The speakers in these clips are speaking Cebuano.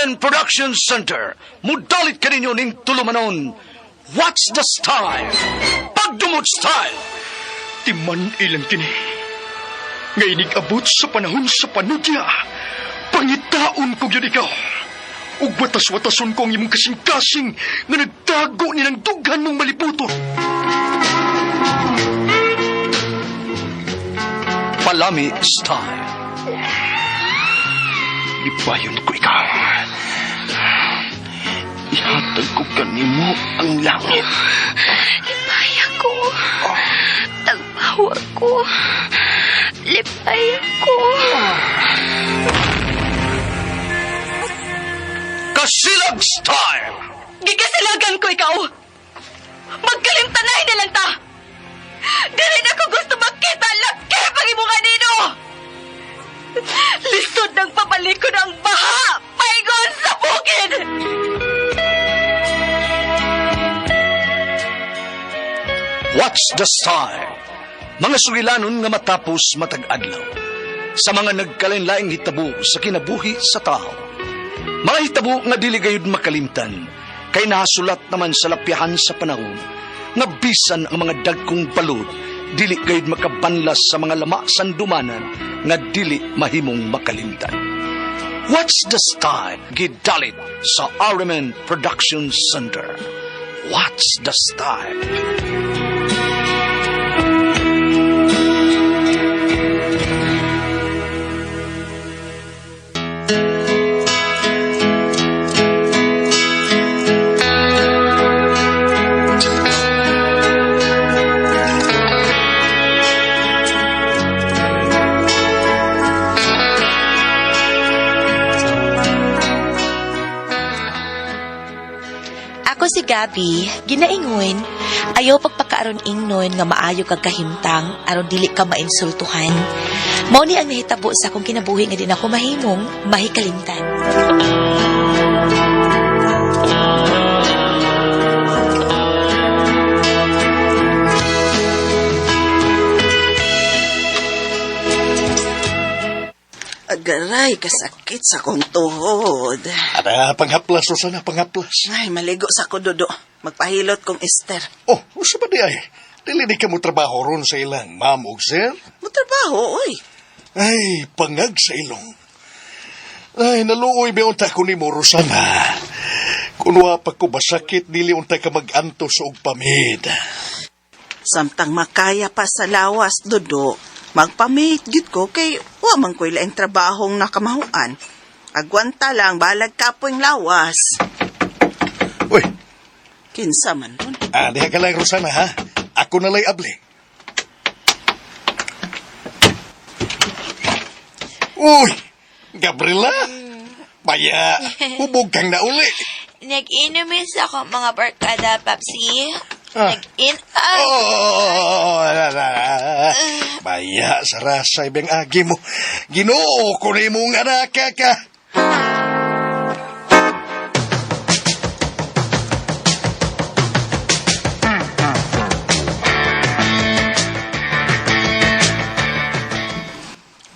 RMN Production Center, mudalit kaninyo ning tulumanon. What's the style? Pagdumot style! Timan ilang kini. Nga inig-abot sa panahon sa panudya, pangitaon ko yun ikaw. Ug watas-watason ko ang imong kasing-kasing nga nagtago ni ng dughan mong malibuton. Palami style. Lipayon ko ikaw. Ihatag ko kanimo ang langit. Lipay ako. Tagpawa ko. Lipay ako. Kasilag style! Gikasilagan ko ikaw! Magkalimtanay na lang ta! Dili na ko gusto makita laki pag imong kanino! Lisod ng pabalikon ang baha! Paingon sa bukid! What's the style? Mga sugilanon nga matapos matag adlaw. Sa mga nagkalain-laing hitabo sa kinabuhi sa tao. Mga hitabo nga dili gayud makalimtan, kay nahasulat naman sa lapyahan sa panahon, nga bisan ang mga dagkong balod, dili gayud makabanlas sa mga lama sandumanan nga dili mahimong makalimtan. What's the style? Gidalit sa RMN Production Center. What's the style? Ako si Gabi, ginaingon, ayaw pagpakaaron ingnon nga maayo kag kahimtang aron dili ka mainsultuhan. Mao ni ang nahitabo sa akong kinabuhi nga di nako mahimong mahikalimtan. Agaray, kasakit sa kong tuhod. Ada, panghaplas, Rosana, panghaplas. Ay, maligo sa ko, Dodo. Magpahilot kong Esther. Oh, usa ba di ay? Dili di ka mo trabaho ron sa ilang ma'am ug sir? Mutrabaho, oy. Ay, pangag sa ilong. Ay, naluoy ba unta ko nimo, Rosana? Kung wa pa ko basakit, dili unta ka mag-antos og pamid. Samtang makaya pa sa lawas, Dodo, magpamate gid ko kay wa man ko'y laing trabahong nakamahuan. Agwanta lang, balag kapo'ng lawas. Uy, Kinsa man ron. diha ka lang, Rosana, ha? Ako na lay abli. Uy, Gabriela! Baya, hubog kang nauli. Nag-inumis ako mga barkada, Papsi. Ah. Nag-in... Ay! Oh, la, la, la. Baya, sa rasay bang agi mo. Ginoo ko ni mong anak ka.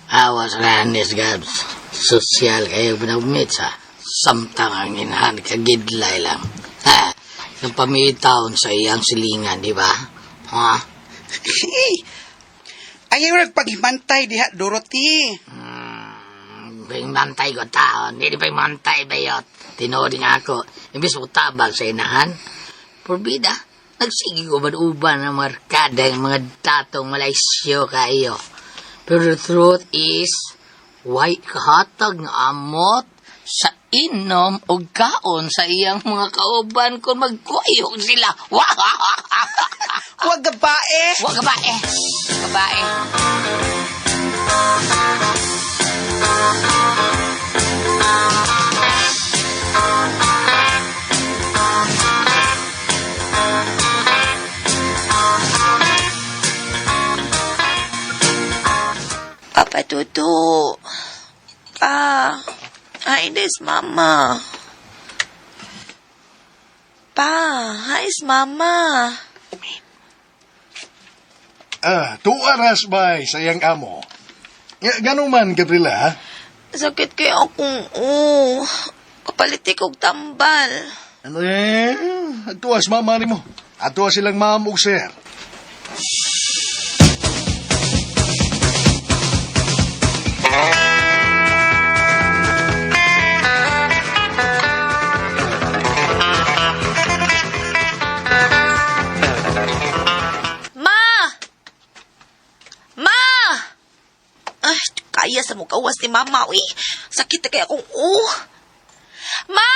Awas ranis Gabs. Sosyal kayo pinagmit sa samtang ang inahan kagidlay lang. Ha? Yung pamitaon sa iyang silingan, di ba? Ha? Ayaw nagpaghimantay diha, Dorothy. Pingmantay ko taon. Hindi pingmantay bayot. Tinuod nga ako. Imbis mo tabang sa inahan. Purbida, nagsige ko uban ang markada yung mga datong Malaysyo kayo. Pero the truth is, why kahatag nga amot sa inom o kaon sa iyang mga kauban kung magkuyog sila. Wah! Wag gabae. Wag babae. Babae. Papa Dudu. Pa, hi this mama. Pa, hi is mama. Ah, 2 oras bay sa iyang amo. Gano man, Gabriela, ha? Sakit kay akong oh. Papalit kog tambal. Ano eh? Atuas mama nimo. Atuas silang ma'am ug sir. Ma! Ma! Ay, kaya sa mukawas ni mama, uy. Sakit na kaya akong oh. Ma!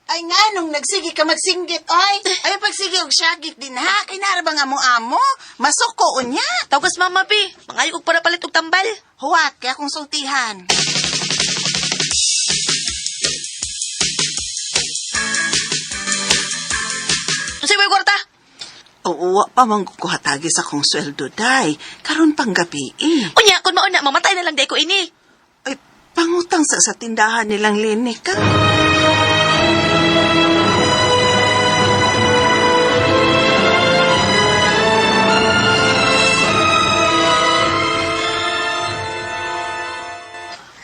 Ay nga, nung nagsige ka magsinggit, oy. Ay, pagsige og syagit din ha. Kay naara ba nga mo amo? Masuko unya. Tawagas mama, bi. Mangayo og para palit og tambal. Huwat, kaya akong sultihan. Unsay may kwarta? Oo, wa pa man kuhatagi sa akong sweldo, day. Karon pang gabi eh. Unya, kun mauna, mamatay na lang day ko ini. Ay, pangutang sa tindahan nilang linik ka.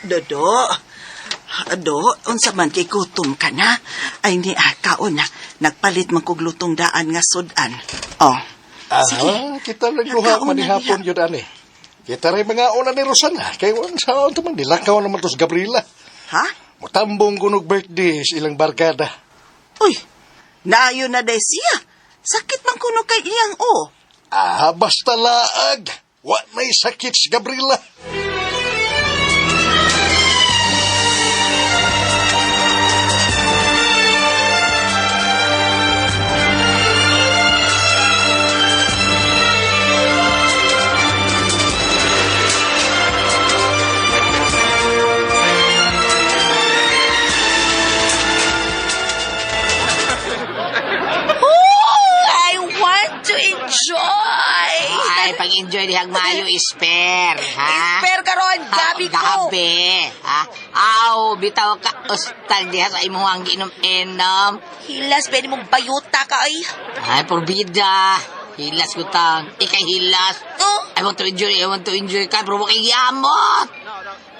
Dodo, Do, unsa man kay gutom ka na? Ay ni kaon na. Nagpalit man kog lutong daan nga sudan. Oh. Sige. Aha, kita lang duha Nagkaon na manihapon yun ani. Kita rin mga una ni Rosana. Kay saan ito man, dilakaw naman to sa Gabriela. Ha? Mutambong kunog birthday sa ilang barkada. Uy, naayo na day siya. Sakit man kuno kay iyang o. Ah, basta laag. Wa may sakit si Gabriela. Oh, I want to enjoy. Ay, pag-enjoy dihag maayo, isper, ha? Isper karon, gabi ko. Gabi, ha? Aw, bitaw ka, ustal diha sa imuhang giinom-inom. Hilas, pwede mong bayuta ka, ay. Ay, porbida. Hilas ko tang. Ikay hilas. Oh. I want to enjoy, I want to enjoy ka, pero huwag kang giamot.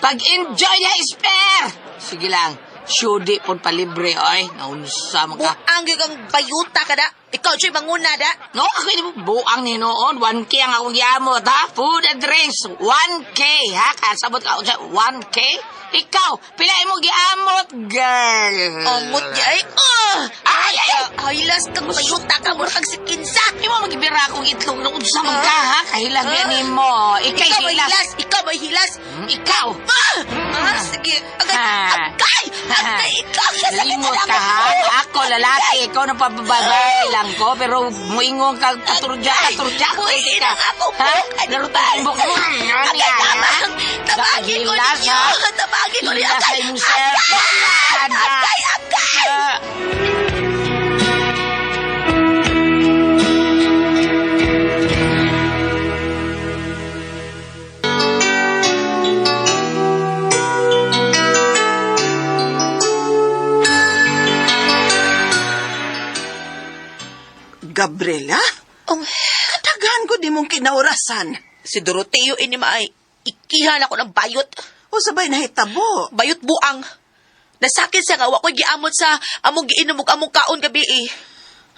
Pag-enjoy na, isper! Sige lang, syudi po palibre, oy. Naunsa man ka. Buang gyud kang bayuta ka da. Ikaw, Joy, manguna da. No, ako hindi mo buang ni noon. 1K ang akong giamot, ha? Food and drinks, 1K, ha? Kasabot ka, unsa, 1K? Ikaw, pila mo giamot, girl. Angot niya, ay. Ah! Ay, ay, ay! Hilas kang bayuta ka, mura kang sikinsa. Di mo magibira akong itlog na unsa man ka, ha? Kahilang yan mo. Ikay Ikaw may hilas. hilas. Ikaw may hilas. Ikaw. Ah! Ah, sige. Agay, Ah. agay, agay, ikaw. Sakit Limot na ka, ha? Ako, lalaki. Ikaw na pababae lang ko. Pero muingon ka, katurja, katurja. Uy, ka. inang ako Ha? buhok. Ano Laro ba? tayong buhok mo. Ano Agay, yan, ha? lamang. Tabagin ko Nakahilas, ninyo. ha? Tabagin ko ninyo. Hilas Agay, sa imong self. agay, agay, agay. Ah. Gabriela, Oh, kadaghan ko di mong kinaurasan. si Doroteo ini maay. Ikihan ako ng bayot. O sabay nahitabo. Bayot buang. Nasakit siya nga, wa ko'y giamot sa among giinom ug among kaon gabi eh.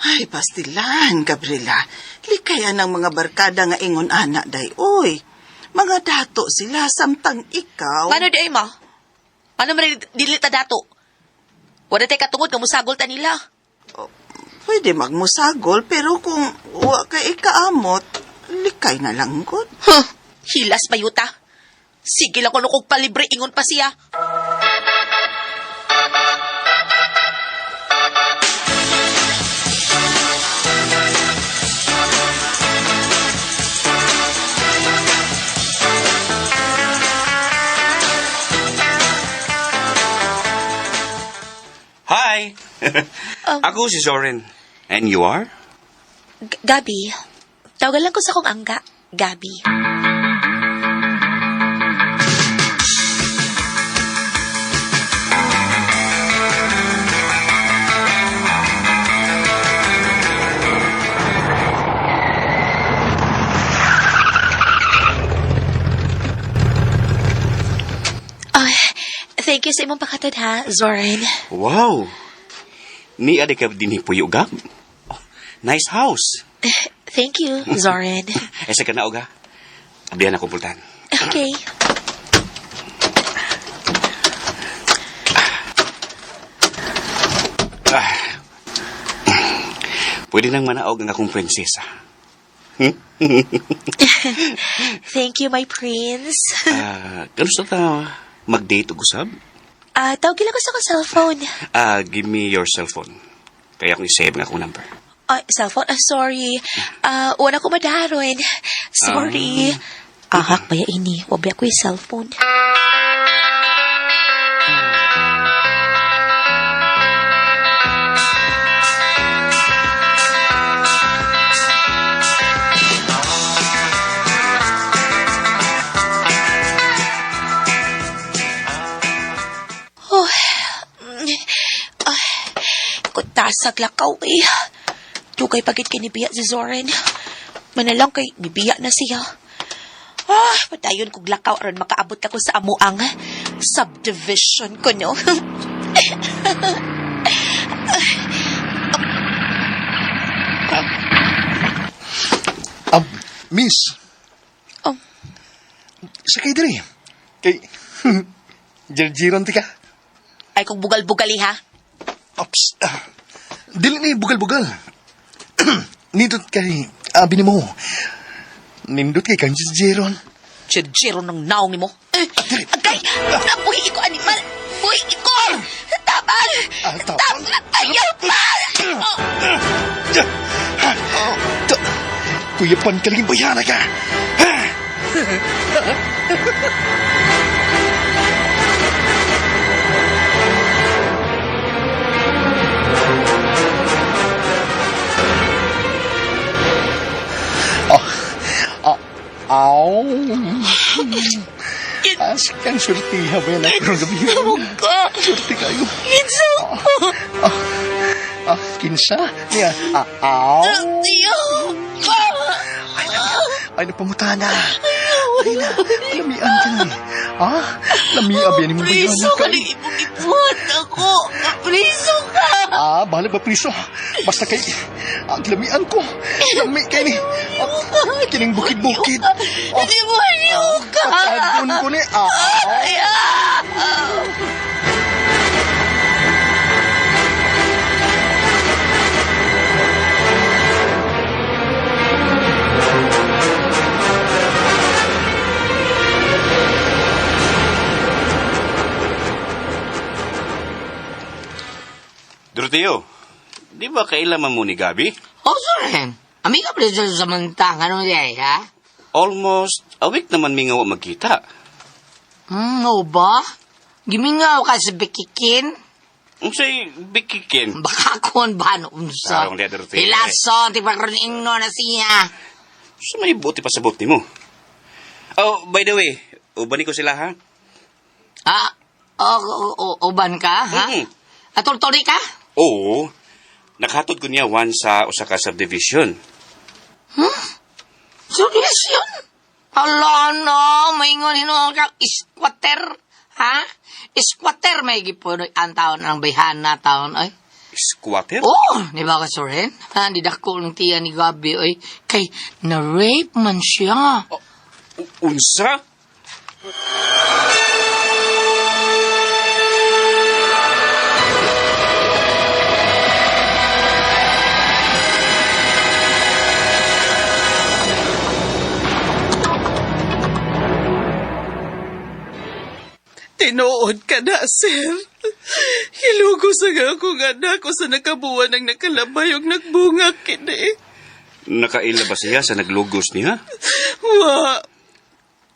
Ay, pastilan, Gabriela. Likayan ang mga barkada nga ingon ana day. Uy, mga dato sila samtang ikaw. Paano di ay ma? Paano man dili ta dato? Wala tay katungod nga musagol ta nila. Pwede magmusagol, pero kung wa ka ikaamot, likay na lang gud. Huh, hilas bayuta. Sige lang kuno kog palibre ingon pa siya. Hi! Ako si Zorin. And you are? Gabi, tawagan lang ko sa akong angga, Gabi. Ay, thank you sa sa imong paghatod ha, Zoren. Wow! Ni adi ka dinhi puyo, Gab. Oh, nice house. Thank you, Zoren. Eh, sa kanaog ha. Abihan ako pultahan. Okay. Pwede nang manaog ang akong prinsesa. Thank you, my prince. Ah, kanusta ta mag-date og usab? Ah, tawag ko sa akong cellphone. Ah, give me your cellphone. Kaya akong i-save nga akong number. Ah, cellphone? Ah, sorry. Ah, wala ko madaron. Sorry. Ahak, baya ini. Wabi ako yung cellphone. Oh, ah, kutasag lakaw eh. Dugay pagit kay nibiya si Zoren. Manalang kay nibiya na siya. Ah, padayon kog lakaw aron makaabot ako sa amuang subdivision ko, no? Miss. Oh. Sakay diri. Kay, jirjiron ti ka. Ay kung bugal-bugali ha. Ops. Ah, dili ni bugal-bugal. Nindot kay, abi nimo. Nindot kay kang jirjiron. Jirjiro ng naong nimo. Eh, agay! Buhi ko, animal! Buhi ko! Tabang! Ah, tabang. Ayaw pa! Oh, Ta, kuya pan kalingin bayana ka. Oh, oh, aw. As kang surtiha ba yan ako gabi? Huwag ka! Surti kayo. Kinsa ko! Ah, kinsa? Niya, ah, aw. Ayaw pa! Ay, napamutana. Ay na, lamian ka na. Ah, lamia ba ni mo Priso ka ng imong ibuhat ako! Priso ka! Ah, bahala ba priso? Basta kay, ah, lamian ko. Lami kay ni. Ah, kining bukid-bukid. Ah, Hindi mo ayaw ka! Patagon ko ni. Ah, ah. Ayaw! Doroteo, di ba kailaman mo ni Gabi? Oh, Zoren. Amiga pa rin sa mantang. Ano niya, ha? Almost a week naman mi nga wa magkita. No ba? Gimingaw ka sa bikikin? Unsay bikikin? Baka kon ba no unsa? Tarong diya, Doroteo. Hilason, ti pagkaroon ingno na siya. Sa may buti pa sa buti mo. Oh, by the way, ubani ko sila ha? Ah, o, uban ka, ha? Mm. Atol-toli ka? Oo. Nakahatod ko niya one sa usa ka subdivision. Subdivision? Hala no, maingon hinuon ka, squatter, ha? Squatter may gipuno ang taon ng bayhana taon, ay. Squatter? Oh, di ba ka, Soren? Ha, di dako ng tiya ni Gabi, oy. Kay, na-rape man siya. Unsa? Tinuod ka na, sir. Hilugo sa nga akong anak ko sa nakabuwan ng nakalabay og nagbunga kini. Nakaila ba siya sa naglugos niya? Wa.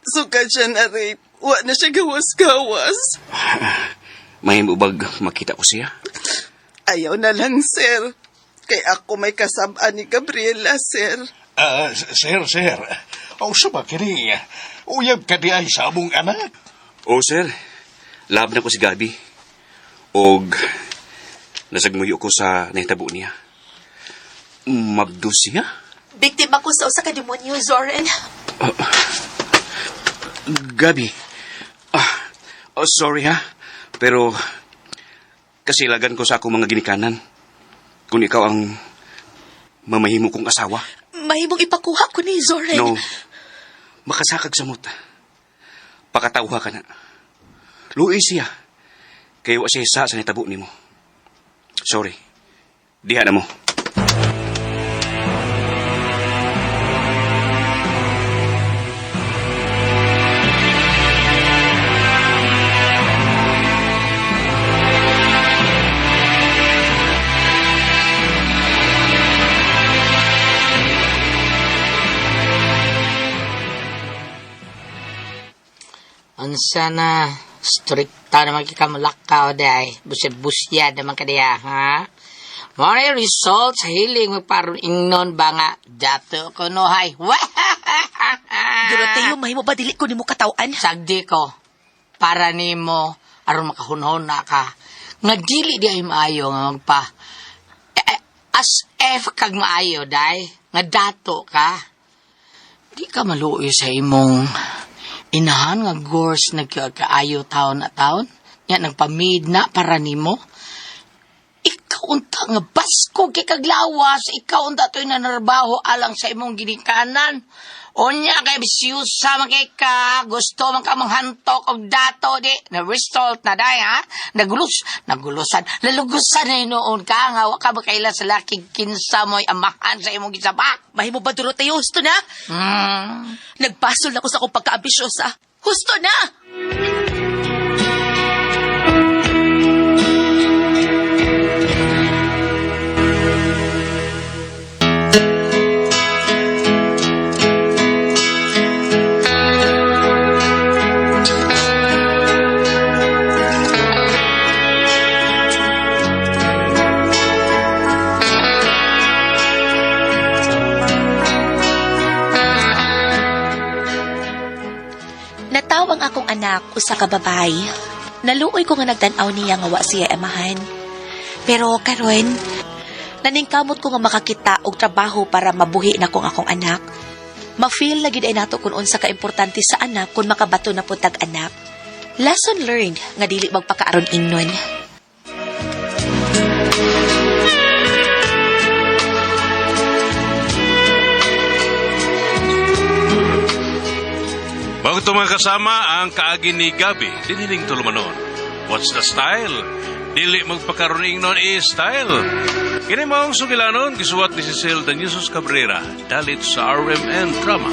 Suka siya na rape. Wa na siya gawas-gawas. Mahimo bag makita ko siya? Ayaw na lang, sir. Kay ako may kasabaan ni Gabriela, sir. Ah, sir, sir. O, sa ba kini? Uyab ka di ay sa among anak. Oh, sir. Lab na ko si Gabi. Og nasagmuyo ko sa nahitabo niya. Mabdo siya? Biktima ko sa usa ka demonyo, Zoren. Gabi. Ah, oh, sorry ha. Pero kasilagan ko sa akong mga ginikanan. Kung ikaw ang mamahimo kong asawa. Mahimong ipakuha ko ni Zoren. No. Makasakag sa mot. Pakatawha ka na. Luoy siya. Kayo siya sa sa nitabo nimo. Sorry. Diha na mo. Unsa na strikta naman kikamalakaw day. Busya-busya naman ka diya, ha? Mao na yung result sa hiling magparoon ingnon ba nga dato ko no hay. Doroteo, mahimo ba dili ko nimo katawan? Sagdi ko para nimo aron makahunhon na ka. Nga dili di ay maayo nga magpa eh, as F kag maayo day nga dato ka. Di ka maluoy sa imong inahan nga gors nagkaayo taon na taon. Nya nagpamid na para nimo. Ikaw unta nga basko kay kaglawas, ikaw unta to'y nanarbaho alang sa imong ginikanan. Unya kay bisyosa man kay ka, gusto man ka manghantok og dato di, na result na day ha. Nagulus, nagulusan, lalugusan na noon ka nga wa ka makaila sa laki kinsa mo'y amahan sa imong gisabak. Mahimo ba, Doroteo? Husto na? Nagpasol na ko sa akong pagkaambisyosa. Husto na! Natawang akong anak usa ka babae. Naluoy ko nga nagtan-aw niya nga wa siya amahan. Pero karon, naningkamot ko nga makakita og trabaho para mabuhi na kong akong anak. Ma-feel na gid ay nato kung unsa ka importante sa anak kung makabato na pud tag anak. Lesson learned nga dili magpakaaron ingnon. Bago ito mga kasama, ang kaagi ni Gabi, diniling tulumanon. What's the style? Dili magpakaroning non is style. Kini maong sugilanon, gisuwat ni Cecil Daniusos Cabrera, dalit sa RMN Drama.